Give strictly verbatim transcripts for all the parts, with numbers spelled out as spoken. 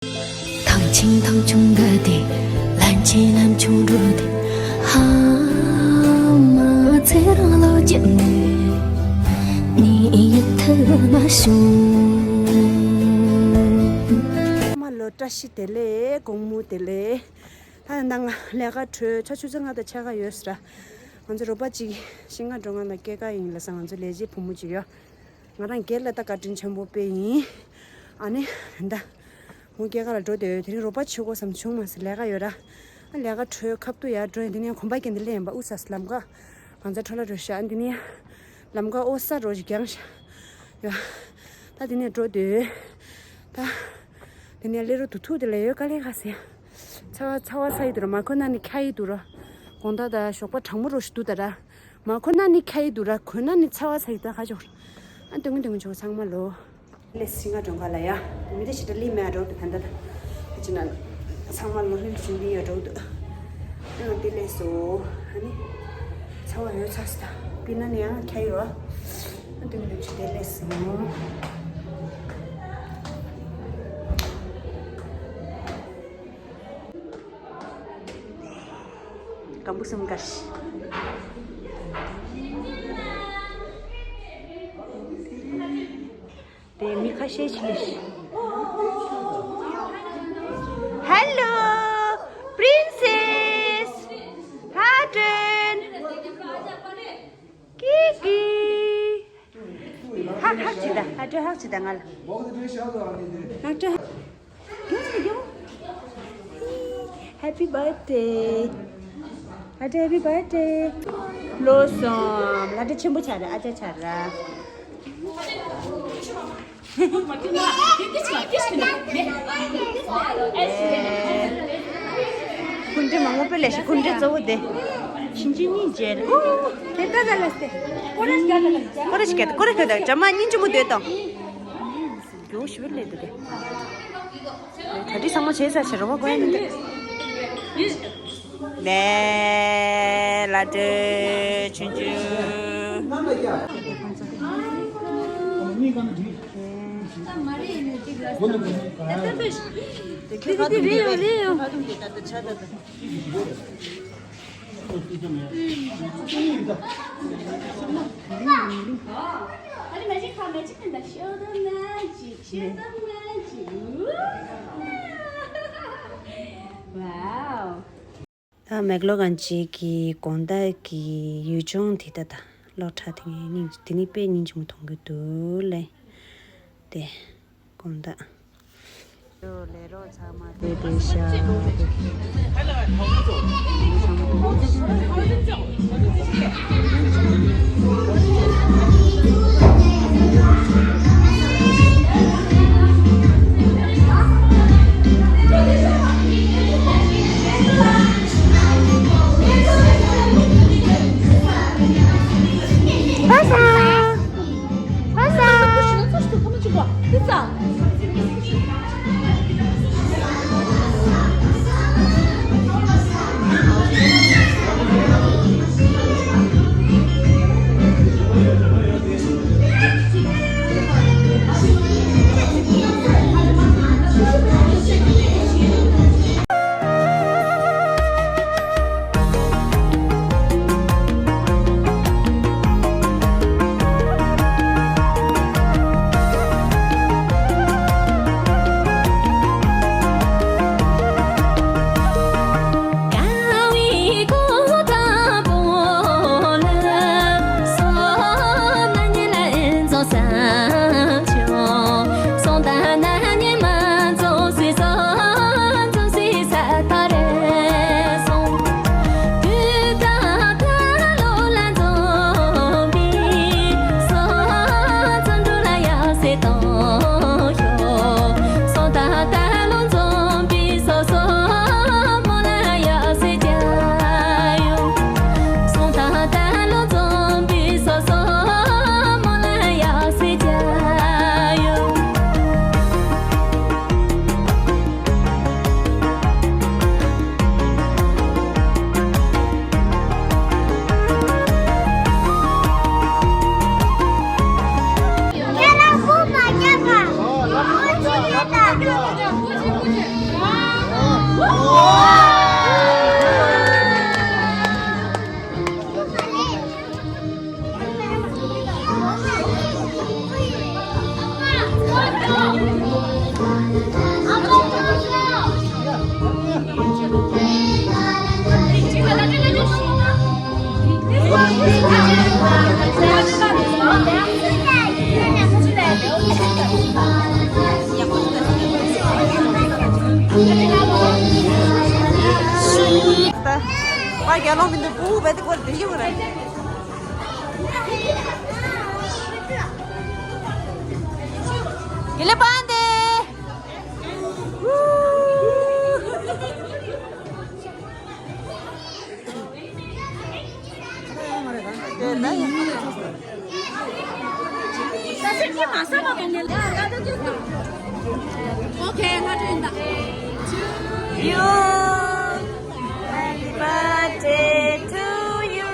ཐང་ཆེན་ཐང་ཆུང་འགའ་སྟེ། ལན་ཆེན་ལན་ཆུང་འགྲོ་སྟེ། ཧ་མ་ཚེ་རིང་ལོ་བརྒྱད་ནས་ནི་ཡིད་ཐུ་མ་བྱུང་། ཚང་མ་ལོ་བཀྲ་ཤིས་བདེ་ལེགས། དགོང་མོ་བདེ་ལེགས། ད་ཡང་ད་ང་ལས་ཀ་གྲོལ། ཆ་ཆུ་ཚོད་ལྔ་དང་ཕྱེད་ཀ་ཡོད་ས་ར། ང་ཚོ་རོགས་པ་གཅིག་ཤིང་སྒང་འགྲོ་ང་ལ་སྐྱེལ་ག་ཡིན་ལབ་ས། ང་ཚོ་ལས་བྱེད་བུ་མོ་གཅིག་ཡོད། ང་རང་སྒེར་ལ་ད་བཀའ་དྲིན་ཆེན་པོ་དཔེ་ཡིན། ཨ་ནི་ད་མོ་སྐྱེལ་ག་ལ་འགྲོ་བསྡད་ཡོད། དེ་རིང་རོགས་པ་བྱེད་དགོས་བསམ་བྱུང་མ་སོང་། ལས་ཀ་ཡོད་ར། ཨ་ལས་ཀ་གྲོལ་ཁབ་ཏུ་ཡར་འགྲོ་ཡིན། དེ་ནས་གོམ་པ་བརྒྱབ་ནས་སླེབས་ཡིན་པ། དབུ་ས་ལམ་ཁ་གང་ཚ་འཕྲོ་བརླག་འགྲོ་ཤག་ཨ་འདི་ནས་ལམ་ཁ་ཨོ་ས་རོ་ཞིག་རྒྱང་ཤག་ཡོད། ད་དེ་ནས་འགྲོ་སྡོད། ད་དེ་ནས་སླེབས་རོགས་དུ་ཐུག་དེ་ལ་ཡོད་དཀའ་ལས་ཁག་ཟེར། ཚ་བ་ཚ་བ་ཚ་ཡི་འདུག་ར། མ་གོན་ན་ནི་འཁྱག་ཡི་འདུག་ར། དགོང་དག་ད་ཞོགས་པ་གྲང་མོ་རོ་ཞིག་འདུག་ད་ར། མ་གོན་ན་ནི་འཁྱག་ཡི་འདུག་ར། གོན་ན་ནི་ཚ་བ་ཚ་ཡི་ད་ཁ་ཆོག་ར། ཨ་སྟོན་གི་སྟོན་གི་ཆོག་ཚང་མ་ལོ། ལས་ཤིང་སྒང་འགྲོ་ག་ལ་ཡ། མི་དེ་ཞིག་ད་ལི་མེ་རོ་དུ་ད་ད་ད། ཅི་ན་ཚང་མ་ལོ་ལྷོད་ཞིང་ལི་ཡ་རོ་དུ། ཨ་དེ་ལས་སོ། ཨ་ནི་ཚ་བ་ཡོད་ཚ་སི་ད། པི་ན་ནི་ཡང་འཁྱག་ཡི་རོ། ཨ་སྟོན་གི་སྟོན་གི་ཆོག་དེ་ལས་སོ། སྐམ་པོ་སུམ་ཀ་ཤི། དེ་མི་ཁ་ཤས་ཤིག་ལས་ཤི། Hello, princess. ཧ་ཏྲན། ཀི་ཀི། ཧག་ཧག་ཅི་ད། ཧ་ཏྲན་ཧག་ཅི་ད་ང་ལ། ཧ་ཏྲན། Happy birthday. ཨ་ཏྲ་happy birthday. ལོ་སོང་། ལ་ཏྲ་ཆེན་པོ་ཆགས་ར། ཨ་ཅག་ཆགས་ར། ཀུན་དྲི་མང་པོ་སྤེལ་ལས་ཤིག་ཀུན་དྲི་གཙོ་བོ་དེ། ཕྱིན་ཆད་གཉིས་མཇལ། ཨོ། དེ་ལྟ་ལ་ལ་སྟེ། ཀོ་རེ་ཞིག་ག་ཀོ་རེ་ཞིག་ག་ཇ་མ་སྙིང་རྗེ་མོ་དེ་དང་། མགྱོགས་ཞུ་ལས་འདུག་ག་གྲ་སྒྲིག་ཚང་མ་བྱས་ཚར་ཕྱིར་རོགས་པ་དགོས་ཡ་མི་འདུག་ནས་ལ་འདྲེ་ཆུང་ཆུང་། Wow. ད་མེག་ལོ་གན་ཇི་གི་དགོང་དག་གི་ཡུལ་ལྗོངས་དེ་ད་ད་གློག་ཁྲ་དེ་ངས་སྙིང་དེ་ནི་དཔེ་སྙིང་རྗེ་མོ་མཐོང་གི་འདུག་ལེ། དེ་དགོང་དག་ལས་རོགས་ཚང་མ་དེ་དེ་ཤ། ད་ང་རྒྱལ་ལོང་མི་འདུག་པུ་བེ་དེ་སྐོར་དེ་ཡོད་རེད། གི་ལེ་པན་དེ། Okay, you. Happy birthday to you.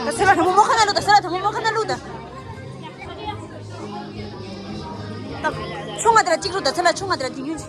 ད་སེ་ར་དང་པོ་མོ་ཁ་ན་ལུག་ད། སེ་ར་དང་པོ་མོ་ཁ་ན་ལུག་ད། ཆུང་ང་དེ་ལ་གཅིག་རུ་ད་ཚེ་ལ་ཆུང་ང་དེ་ལ་དེ་ཉུང་།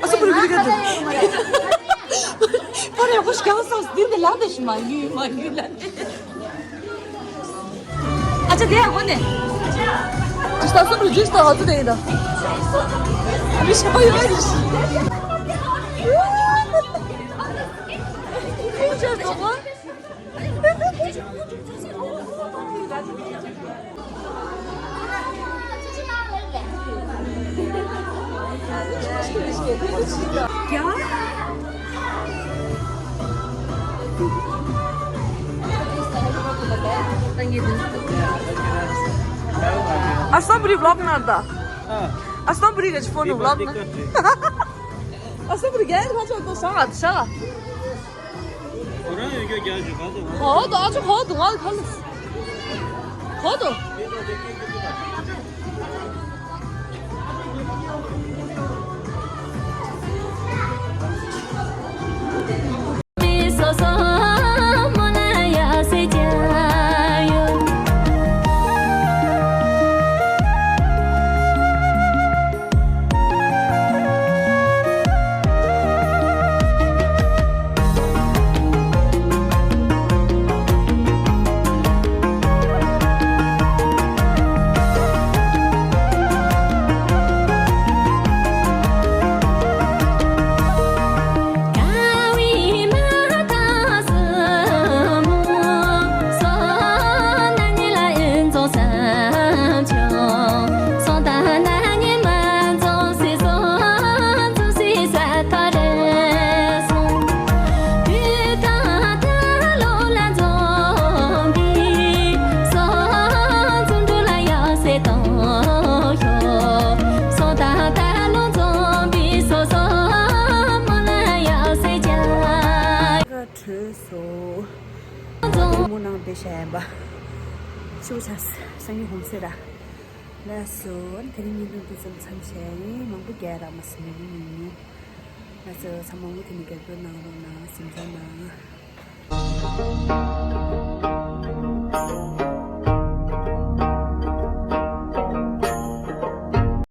ཨ་སོ་པུ་རི་ག་དུ། པར་ཡག་པོ་ཞིག་གང་སོང་། འདི་འདི་ལ་འདི་ཞིག་མ་ཡུལ་མ་ཡུལ་ལ་འདི། ཨ་ཅག་དེ་ཡག་པོ་ནས། ཇི་ལྟར་སོ་པུ་རི་ཇི་ལྟར་ཧ་ཚུ་དེ་ཡིན་ད། མི་ཞེ་པོ་ཡོད་རེད། ཁྱོད་ཅག་དོག་པ། ཨ་སོ་པུ་རི་བི་ལོག་ན་ད། ཨ་སོ་པུ་རི་གི་ཕོན་ནུ་བི་ལོག་ན། ཨ་སོ་པུ་རི་གི་ཕོན་ནུ་བི་ལོག་ན། ཁོ་རང་ཡོད་རྒྱུ་རྒྱ་ཞིག་ག་ཚོད། ཧོ་དོ་ཨ་ཅོ་ཧོ་དོ་ང་ལ་ཁ་ལ། ཧོ་དོ། བྲོས་སོ། མོ་ནང་བསྡད་བྱ་ཡིན་པ། ཤི་བོ་ཆགས་སང་ཉིན་ཧོམ་སེ་ར། ལགས་སོ། དེ་རིང་བརྙན་ཐུང་འདི་ཙམ་མཚམས་བཞག་ཡིན། མང་པོ་རྒྱག་རག་མ་སོང་། ཡིན་ཡིན། ལགས་སོ། ཚང་མ་མུ་མཐུད་ནས་རྒྱབ་སྐྱོར་གནང་རོགས་གནང་། གཟིམ་འཇགས་གནང་།